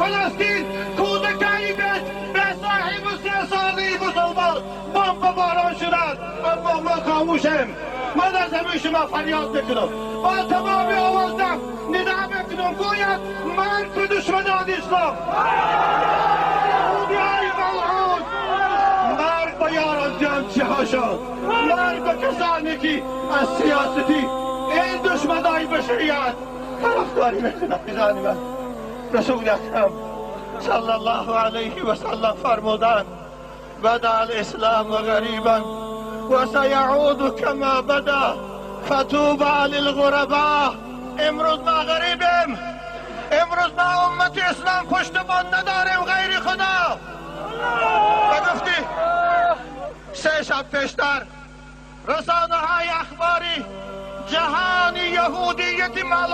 فلسطین کودکایی به صاحب 3 ساله مسلمان بمب باران شدند، اما ما خاموشیم. من از همه شما فریاد میکنم، با تمام آوازم ندا میکنم، گوید مرگ به دشمنان اسلام، یهودیهای ملعون، مرگ به یاران جمچه هاشان، مرگ به کسانی که از سیاستی این دشمنای بشریت طرفداری میکنند. من رسول اکرم صلی الله علیه و سلم فرمودند: بدا الاسلام غریبا و سیعود کما بدا فطوبى للغرباء. امروز ما غریبیم. امروز ما امت اسلام پشتبان نداریم غیر خدا. و گفتی 3 شب پیشتر رسانه های اخباری جهان یهودیت مال